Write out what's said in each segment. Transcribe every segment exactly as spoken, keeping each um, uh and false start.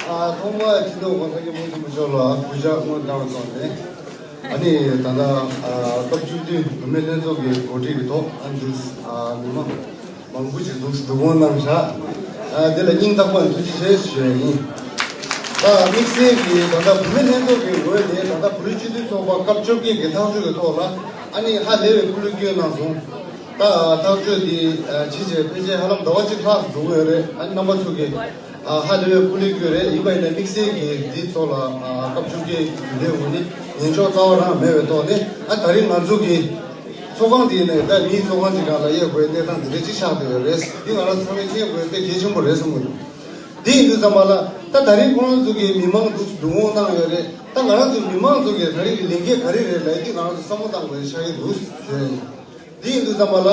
ཨ། ཐོག་མར་སྤྱི་ནོར་༸གོང་ས་༸སྐྱབས་མགོན་ཆེན་པོ་མཆོག་ལ་གུས་ཕྱག་སྔོན་བཏང་བའི་ཐོག་ནས། ཨ་ནི་ད་ལྟ་ཨ་སྐབས་བཅུ་བདུན་བུད་མེད་ལྷན་ཚོགས་ཀྱི་གོ་སྒྲིག་གི་ཐོག་ཨ་འདུག་ཨ་མི་མང་མང་པོ་ཞིག་འདུག་འདུ་ཁང་ནང་བཞག་ཨ་དེ་ལ་སྙིང་ཐག་པ་ནས་ཐུགས་རྗེ་ཆེ་ཞུ་ཡ་ཡིན། ད་དམིགས་བསལ་གྱིས་ད་ལྟ་བུད་མེད་ལྷན་ཚོགས་ཀྱི་ངོས་ནས་ད་ལྟ་བོད་རིགས་སྤྱི་མཐུན་ཚོགས་པ་སྐབས་བཅོ་བརྒྱད་ཀྱི་ཐག་གཅོད་ཀྱི་ཐོག་ལ་ཨ་ནི་ཧ་ལས་པའི་སྐུ་ལུས་བསྐྱོན་གནང་སོང་། ད་ཐག་གཅོད་འདི་ཨ་ཇི་བྱས་ཕལ་ཆེར་ཧ་ལམ་ཟླ་བ་གཅིག་ལྷག་འགྲོ་གི་ཡོད་རེད། ཨ་ནི་རྣམ་པ་ཚོ་གིས་ཨ་ཧ་ལས་པའི་སྐུ་ལུས་བསྐྱོན་རེད། ཡིན་པ་ཡིན་ན་དམིགས་བསལ་གྱིས་འདི་ཚོ་ལ་ཨ་སྐབས་བཅོ་བརྒྱད་ཀྱི་རྒྱུན་ལས་འོག་ནས་ཉན་འཇོག་རྩ་བ་རང་མེད་པའི་ཐོག་ནས། ཨ་ད་རིང་ང་ཚོ་གི་ཚོགས་ཁང་འདི་ནས་ད་མིའི་ཚོགས་ཁང་ཅིག་སྒང་ལ་གཡར་དགོས་གནས་སྟངས་འདི་འདྲ་ཅིག་ཆགས་བསྡད་ཡོད་རེད། འདི་ང་རང་ཚང་མས་མཁྱེན་དགོས་དེ་གལ་ཆེན་པོ་རེད་བསམ་གྱི་འདུག་འདི་ཡིན་དུས་ཙམ་པ་ལ་ད་ད་རིང་ཁོ་རང་ཚོ་གིས་མི་མང་འདུག་འདུ་འོང་གནང་ཡོད་རེད། ད་ང་རང་ཚོ་མི་མང་ཚོ་གིས་ད་རིང་གི་ལས་འགན་ག་རེ་རེད་ལབ་ཡ་འདི་ང་རང་ཚོ་བསམ་བློ་བཏང་དགོས་ཡ་ཆགས་ཀྱི་འདུག་ཞུ་ཡ་ཡིན། འདི་ཡིན་དུས་ཙམ་པ་ལ་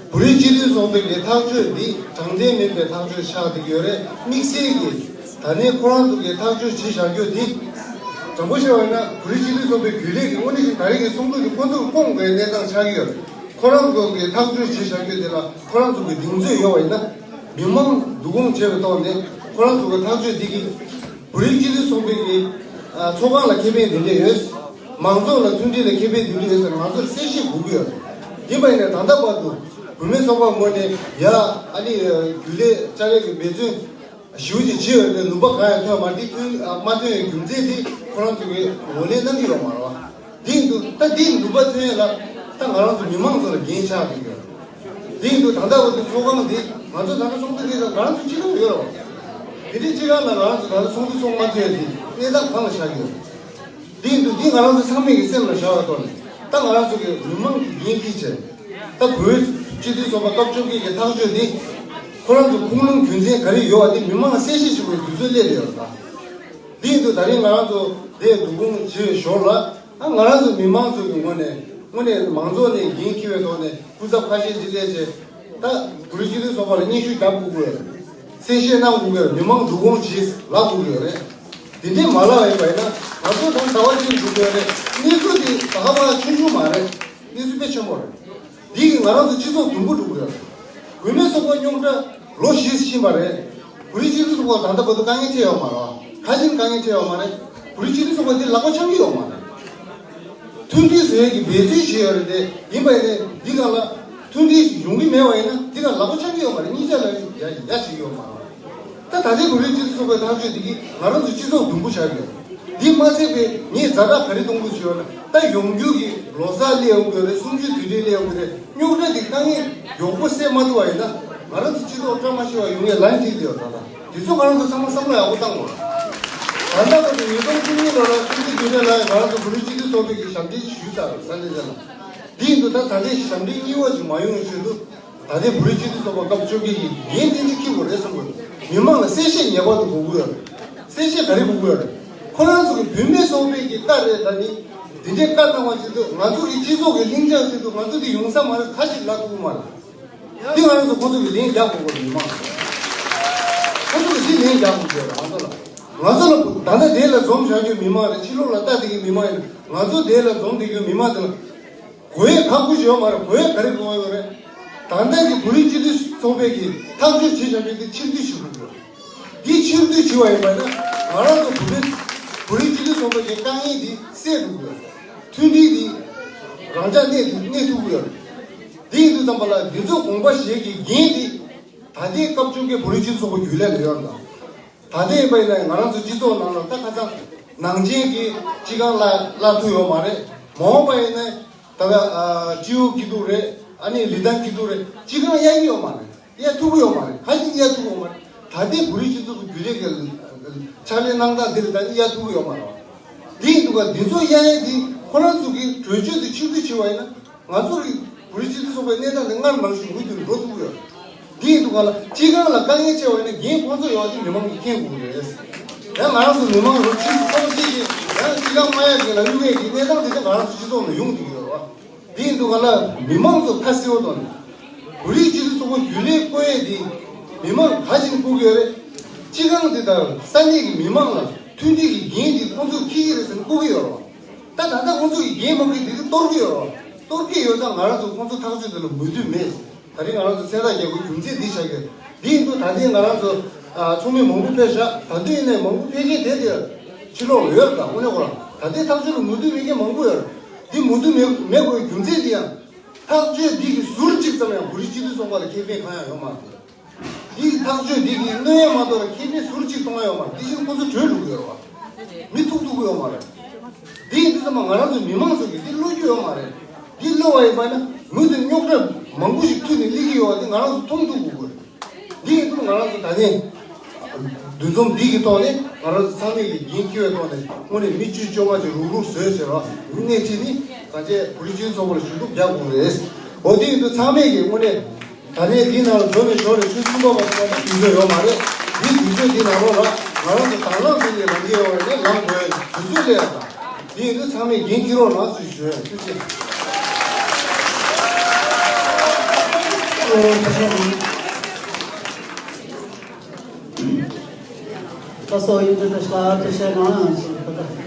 བོད་རིགས་སྤྱི་མཐུན་ཚོགས་པའི་གི་ཐག་གཅོད་འདི་དྲང་བདེན་མིན་པའི་ཐག་གཅོད་ཆགས་བསྡད་ཀྱི་ཡོད་རེད། དམིགས་བསལ་གྱིས་ད་ནི་ཁོ་རང་ཚོ་གིས་ཐག་གཅོད་བྱས་བཞག་རྒྱུ་འདི་དྲང་པོ་བཤད་པ་ཡིན་ན་བོད་རིགས་སྤྱི་མཐུན་ཚོགས་པའི་རྒྱུན་ལས་ཀྱི་དངོས་གནས་ཀྱི་ད་རེས་ཀྱི་ཚོགས་འདུ་འདི་ཁོ་ཚོར་བསྐོང་དགོས་གནས་སྟངས་ཆགས་ཀྱི་ཡོད་རེད། ཁོ་རང་ཚོ་གིས་ཐག་གཅོད་བྱས་བཞག་རྒྱུ་དེ་ལ་ཁོ་རང་ཚོ་གི་གདེང་ཚོད་ཡོད་པ་ཡིན་ན། མི་མང་བསྡུ་སྐོང་བྱས་པའི་ཐོག་ནས་ཁོ་རང་ཚོ་གི་ཐག་གཅོད་འདི་གིས་བོད་རིགས་སྤྱི་མཐུན་ཚོགས་པའི་གི་ཨ་ཚོགས་ཁང་ལ་ཁེ་ཕན་དེ་འདྲས་ཡོད། མང་ཚོགས་ལ་མཐུན་སྒྲིལ་ལ་ཁེ་ཕན་དེ་འདྲས་ཡོད་ཟེར་ང་ཚོར་གསལ་བཤད་དགོས་ཀྱི་ཡོད་རེད། ཡིན་པ་ཡིན་ནའི་ད་ལྟ་བར་དུ་བུད་མེད་ཚོགས་པ་ངོས་ནས་ཡ་ཨ་ནི་རྒྱུན་ལས་ལྕགས་རལ་གྱི་འབད་བརྩོན་ཞེ་པོ་ཅིག་བྱས་ཡོད་རེད། ལུང་པ་གང་ཡང་ཐོན་མ་རེད། དེ་ཐོན་ཨ་མ་ཐོན་ཡོད་རྒྱུ་མཚན་དེ་ཁོ་རང་ཚོ་གིས་ངོས་ལེན་གནང་གི་ཡོད་མ་རེད་བ། དེ་ཡིན་དུས་ད་དེའི་ནུས་པ་ཐོན་ཡས་ལ་ད་ང་རང་ཚོ་མི་མང་ཚོ་ལ་འགན་ཆགས་ཀྱི་ཡོད། དེ་ཡིན་དུས་ད་ལྟ་བར་དུ་ཚོགས་ཁང་འདི་ང་ཚོ་ད་ལྟ་ཚོགས་འདུ་འདི་ང་རང་ཚོ་སྤྱི་ཁང་ཡོད་རེད་བ། དེ་འདྲའི་སྤྱི་ཁང་ལ་ང་རང་ཚོ་ད་ལྟ་ཚོགས་འདུ་ཚོགས་མ་ཐུབ་ཡས་དེ་གནས་སྟངས་གང་ལ་ཆགས་ཀྱི་ཡོད། དེ་ཡིན་དུས་འདི་ང་རང་ཚོ་ཚང་མས་ཀྱི་སེམས་ལ་བཞག་པའི་ཐོག་ནས་ད་ང་རང་ཚོ་གི་མི་མང་གི་འགན་འཁྱེར་བྱས། ད་བོད་སྤྱི་འཐུས་ཚོགས་པ་སྐབས་བཅོ་བརྒྱད་ཀྱི་ཐག་གཅོད་འདི་ཁོ་རང་ཚོ་ཁུངས་ལུང་རྒྱུ་མཚན་ག་རེ་ཡོད་པ་འདི་མི་མང་ལ་གསལ་བཤད་ཞུ་དགོས་དུས་ཚོད་སླེབས་ཡོད་རེད་ད། འདི་ཡིན་དུས་ད་རིང་ང་རང་ཚོ་འདིར་བསྡུ་སྐོང་བྱས་པའི་ཞོར་ལ་ཨ་ང་རང་ཚོ་མི་མང་ཚོ་གི་ངོས་ནས་དངོས་གནས་མང་ཚོགས་ནས་འགན་འཁྱེར་བའི་ཐོག་ནས་སྐུ་ཚབ་ཁ་ཤས་ཅིག་སླེབས་བྱས་ད་བོད་རིགས་སྤྱི་མཐུན་ཚོགས་པ་ལ་སྙན་ཞུ་རྒྱག་དགོས་ཀྱི་ཡོད་རེད། གསལ་བཤད་གནང་དགོས་ཀྱི་ཡོད་རེད། མི་མང་བསྡུ་སྐོང་བྱེད་ལབ་དགོས་ཀྱི་ཡོད་རེད། དེ་འདྲས་མ་ལབ་ཡིན་པ་ཡིན་ན་ང་ཚོ་ད་ཟླ་བ་གཅིག་འགྲོ་གི་ཡོད་རེད། གནས་ཚུལ་འདི་ད་ག་པར་ཆུང་ཆུང་མ་རེད། གནས་ཚུལ་དཔེ་ཆེན་པོ་རེད། འདི་གིས་ང་རང་ཚོ་སྤྱི་ཚོགས་དུམ་བུ་འགྲོ་གི་ཡོད་རེད། བུད་མེད་ཚོགས་པ་རྙོག་དྲ་ལོ་བཞི་ཕྱིན་པ་རེད། བོད་རིགས་སྤྱི་མཐུན་ཚོགས་པ་ད་ལྟ་བར་དུ་དཀའ་ངལ་འཕྲད་ཡོད་མ་རེད། ག་རེ་བྱས་ནས་དཀའ་ངལ་འཕྲད་ཡོད་མ་རེད། བོད་རིགས་སྤྱི་མཐུན་ཚོགས་པ་འདི་ལག་པ་འཆང་གི་ཡོད་མ་རེད། མཐུན་སྒྲིལ་བཟོ་ཡས་ཀྱི་འབད་བརྩོན་བྱས་ཡོད་རེད་དེ། ཡིན་པ་ཡིན་ནའི་འདི་སྒང་ལ་མཐུན་སྒྲིལ་ཡོང་གི་མེད་པ་ཡིན་ན་འདི་སྒང་ལག་པ་འཆང་གི་ཡོད་མ་རེད། གཉིས་ཆ་ལ་ཡ་ཡ་བྱེད་ཀྱི་ཡོད་མ་རེད། ད་ད་ལྟའི་བོད་རིགས་སྤྱི་མཐུན་ཚོགས་པའི་ཐག་གཅོད་འདི་གིས་ང་རང་ཚོ་སྤྱི་ཚོགས་དུམ་བུ་ཆགས་ཡོད། འདི་མ་ཚད་པའི་ངས་ཛ་དྲག་ག་རེ་གཏོང་དགོས་བྱུང་ཡོད་ན། ད་ཡོང་རྒྱུ་གི་ལོ་གསར་སླེབས་ཡོང་གི་ཡོད་རེད། གསུམ་བཅུའི་དུས་དྲན་སླེབས་ཡོང་གི་རེད། རྙོག་དྲ་འདི་དཀའ་ངལ་མགྱོགས་པོ་སེལ་མ་ཐུབ་པ་ཡིན་ན་ང་རང་ཚོ་སྤྱི་ཚོགས་བཀྲ་མ་ཤིས་པ་ཡོང་ངེས་ལན་འདི་དེ་ཡོད། ད་ད་དེ་ཚོ་ང་རང་ཚོ་ཚང་མ་བསམ་བློ་ཡག་པོ་བཏང་དགོས། ད་ལྟ་བར་དུ་ཉིས་སྟོང་བཅུ་གཉིས་ལོ་ལ་གསུམ་བཅུའི་དུས་དྲན་ལ་ང་རང་ཚོ་བོད་རིགས་སྤྱི་མཐུན་ཚོགས་པའི་གི་ཞབས་འདྲེན་ཞུས་ཚར་རེད། ས་གནས་དེ་ལ། འདི་ཡིན་དུས་ད་ད་ལྟའི་ཞབས་འདྲེན་གཉིས་པ་ཞིག་མ་ཡོང་བའི་ཆེད་དུ། ད་ལྟའི་བོད་རིགས་སྤྱི་མཐུན་ཚོགས་པ་སྐབས་བཅོ་བརྒྱད་ཀྱིས་འགན་འདི་འདི་འཁྱེར་དགོས་རེད་བསམ་གྱི་འདུག་མི་མང་ལ་གསལ་བཤད་ངེས་པར་དུ་དགོས་ཀྱི་ཡོད་རེད། གསལ་བཤད་ག་རེ་དགོས་ཀྱི་ཡོད་རེད། ཁོ་རང་ཚོ་གི་བུད་མེད་ཚོགས་པའི་གི་བཀའ་རེད། ད་ནི་འདི་འདྲའི་བཀའ་གནང་བ་ཆེད་དུ་ང་ཚོ་གི་སྤྱི་ཚོགས་ཀྱི་ལྷིང་འཇགས་ཆེད་དུ་ང་ཚོ་འདི་ཡོང་ས་མ་རེད། ཁ་ཞིག་ལབ་ཐུབ་ཀྱི་མ་རེད། འདི་ང་རང་ཚོ་ཁོ་ཚོ་གི་ལན་རྒྱག་དགོས་ཀྱི་རེད། མི་མང་ཁོ་ཚོ་གི་འདི་ལན་རྒྱག་དགོས་ཀྱི་རེད། ང་ཚོ་ལ་ང་ཚོ་ལ་ད་ལྟ་དེ་ལ་འཛོམས་བཞག་རྒྱུ་མི་མང་རེད། ཕྱི་ལོགས་ལ་ལྟ་བསྡད་ཀྱི་མི་མང་ཡིན། ང་ཚོ་དེ་ལ་འཛོམས་བསྡད་རྒྱུ་མི་མང་དེ་ལ། གོ་ཡས་ག་དགོས་ཀྱི་ཡོད་མ་རེད། གོ་ཡས་ག་རེ་དགོས་ཡོད་རེད། ད་ལྟ་གི་བོད་རིགས་སྤྱི་མཐུན་ཚོགས་པའི་གི་ཐག་གཅོད་བྱས་བཞག་པའི་དེ་ཕྱིར་བསྡུ་ཞུ་དགོས་ཀྱི་ཡོད། འདི་ཕྱིར་བསྡུ་བྱས་པ་ཡིན་པ་ན་ང་རང་ཚོ་བོད་རིགས་བོད་རིགས་སྤྱི་མཐུན་ཚོགས་པའི་གི་དཀའ་ངལ་འདི་སེལ་དགོས་ཀྱི་ཡོད། མཐུན་སྒྲིལ་འདི་རང་འཇགས་གནས་ཐུབ་གནས་ཐུབ་ཀྱི་ཡོད། འདི་ཡིན་དུས་ཙམ་པ་ལ་འདི་ཚོ་དགོངས་པ་བཞེས་ཀྱི་འགན་འདི་ད་ལྟའི་སྐབས་བཅོ་བརྒྱད་བོད་རིགས་སྤྱི་མཐུན་ཚོགས་པ་རྒྱུན་ལས་ལ་ཡོད་རེད། ད་ལྟའི་ཡིན་པ་ཡིན་ན་ང་རང་ཚོ་སྤྱི་ཚོགས་ནང་ལ་ད་ཁ་སང་ནང་ཆེན་གྱི་སྤྱི་ཁང་གླ་གླ་ཐུབ་ཡོད་མ་རེད། མ་འོངས་པ་ཡིན་ན་ད་ལྟ་ཨ་སྤྱི་འོག་སྐྱིད་སྡུག་རེད། ཨ་ནི་ལི་ཐང་སྐྱིད་སྡུག་རེད། སྤྱི་ཁང་གཡར་གྱི་ཡོད་མ་རེད། གཡར་ཐུབ་ཀྱི་ཡོད་མ་རེད། ག་ཞིག་གཡར་ཐུབ་ཀྱི་ཡོད་མ་རེད། ད་ལྟའི་བོད་རིགས་སྤྱི་ཚོགས་ཀྱི་རྒྱུན་ལས་ཀྱི་ཕྱག་ལས་གནང་སྟངས་འདི་ལ་ད་ནི་གཡར་ཐུབ་ཀྱི་ཡོད་མ་རེད། འདི་ཡིན་དུས་ག་འདི་ཚོ་གཡར་ཡས་འདི་ཁོ་རང་ཚོ་གི་གྲོས་ཆོད་འདི་ཕྱིར་བསྡུ་བྱས་པ་ཡིན་ན། ང་ཚོ་གི་བོད་རིགས་སྤྱི་མཐུན་ཚོགས་པའི་གནས་སྟངས་དེ་སྔར་ནང་བཞིན་མུ་མཐུད་འགྲོ་ཐུབ་ཀྱི་ཡོད། འདི་ཡིན་དུས་ག་ལ་སྤྱི་ཁང་ལ་དཀའ་ངལ་ཆེ་བ་ཡིན་ན་འགན་ཁོང་ཚོ་ཡོད་དེ་མི་མང་གིས་མཁྱེན་དགོས་རེད། ཡང་ང་རང་ཚོ་མི་མང་རོགས་ཕྱིན་ཚོགས་ཅིག་གིས་ཡང་སྤྱི་ཁང་མ་ཡག་གི་ལ་གཡུག་ཡས་ཀྱི་གནས་སྟངས་དེ་ཚོ་ང་རང་ཚོ་སྤྱི་ཚོགས་ནང་ཡོང་བསྡད་ཀྱི་ཡོད་རེད་བ། འདི་ཡིན་དུས་ག་ལ་མི་མང་ཚོ་ཁ་གསལ་བོ་དང་། བོད་རིགས་སྤྱི་མཐུན་ཚོགས་པ་རྒྱུན་ལས་བསྐོ་ཡས་དེ་མི་མང་ག་བཞིན་བསྐོ་གི་ཡོད་རེད། སྤྱི་ཁང་དེ་དང་ས་གནས་ཀྱི་མི་མང་ལ་མཐུན་སྒྲིལ་གྱི་འགན་དེ་ཁོང་ཚོས་འཁྱེར་གྱི་རེད་ཟེར་ནས་བསྐོ་གི་ཡོད་རེད་བ། ད་ད་ལྟ་ཁོང་ཚོ་ཡི་འགན་མ་འཁུར་དེ་དུས་གཏོར་གྱི་ཡོད་རེད། གཏོར་གྱི་ཡོད་ཙང་ང་རང་ཚོ་ཁོང་ཚོ་ཐག་གཅོད་དེ་ལ་མོས་མཐུན་མེད། ད་རིང་ང་རང་ཚོ་མཚན་རྟགས་རྒྱག་དགོས་རྒྱུ་མཚན་འདི་ཆགས་ཀྱི་ཡོད། འདི་ཡིན་དུས་ད་ཐེངས་ང་རང་ཚོ་ ཚོགས་མི་མང་པོ་ཕེབས་ཤག་ད་དུང་ཡིན་ནའི་མང་པོ་ཕེབས་མཁན་དེ་དེ་ཕྱི་ལོགས་ལ་ཡོད་རེད། ད་དངོས་གནས་ཁོ་རང་ད་ལྟའི་ཐག་གཅོད་ལ་མོས་མཐུན་མེད་མཁན་མང་པོ་ཡོད་རེད། འདི་མོས་མཐུན་མེད་མེད་དགོས་རྒྱུ་མཚན་དེ་ཡང་ཐག་གཅོད་འདི་གི་ཟུར་གཅིག་ཙམ་ཡང་བོད་རིགས་སྤྱི་མཐུན་ཚོགས་པ་ལ་ཁེ་ཕན་གང་ཡང་ཡོད་མ་རེད། འདི་ཐག་གཅོད་འདི་གི་གནོད་ཡ་མ་གཏོགས་ལ་ཁེ་ཕན་ཟུར་གཅིག་གཏོང་ཡ་ཡོད་མ་རེད། འདི་བཞིན་ཁོ་ཚོ་བྲོས་འགྲོ་གི་ཡོད་རེད་བ། མི་ཐུག་ཐུག་གི་ཡོད་མ་རེད། འདི་ཡིན་དུས་ཙམ་པ་ང་རང་ཚོ་མི་མང་ཚོ་གིས་འདི་བློ་རྒྱུ་ཡོད་མ་རེད། འདི་བློ་བ་ཡིན་པ་ན་མུ་མཐུད་རྙོག་དྲ་མང་པོ་ཞིག་མཐུད་ནས་སླེབས་ཀྱི་ཡོད་པ་འདི་ང་རང་ཚོ་མཐོང་ཐུབ་དགོས་ཀྱི་རེད། འདི་ཡིན་དུས་ང་རང་ཚོ་ད་ནས་འདུ་འཛོམས་འདི་གི་ཐོག་ནས་ང་རང་ཚོ་ཚང་མས་ཀྱི་འགན་འཁྱེར་བའི་ཐོག་ནས་དངོས་གནས་མི་བཅུ་བཅོ་ལྔ་ཅིག་རུག་རུག་བཟོས་བྱས་རོགས་སྣེ་ཁྲིད་ནས་གང་བྱས་བོད་རིགས་སྤྱི་མཐུན་ཚོགས་པ་ལ་ཞུ་གཏུག་རྒྱག་དགོས་རེད། འོ་དེ་ཡིན་དུས་ཚང་མས་ཀྱི་དངོས་གནས། ད་ནས་འདི་ནང་ལ་འགྲོ་མི་ཞོར་ནས་ཆུ་ཚོད་གསུམ་པ་བར་དུ་དུས་ཚོད་ཡོད་མ་རེད། འདི་དུས་ཚོད་འདི་ནང་ལོགས་ལ་ང་རང་ཚོ་དང་བླངས་བྱས་ནས་ལངས་ཀྱི་ཡོད་རེད་ལངས་དགོས་དུས་ཚོད་སླེབས་ཡོད་ད། འདི་ཡིན་དུས་ཚང་མས་འགན་འཁྱེར་རོགས་གནང་ཞེས་ཞུ་ཡ་ཐུགས་རྗེ་ཆེ། ད་སོ་ཡིན་དུས་ད་ཤ་ཐུ་ཤ་གང་ཡང་ཞུ་ད།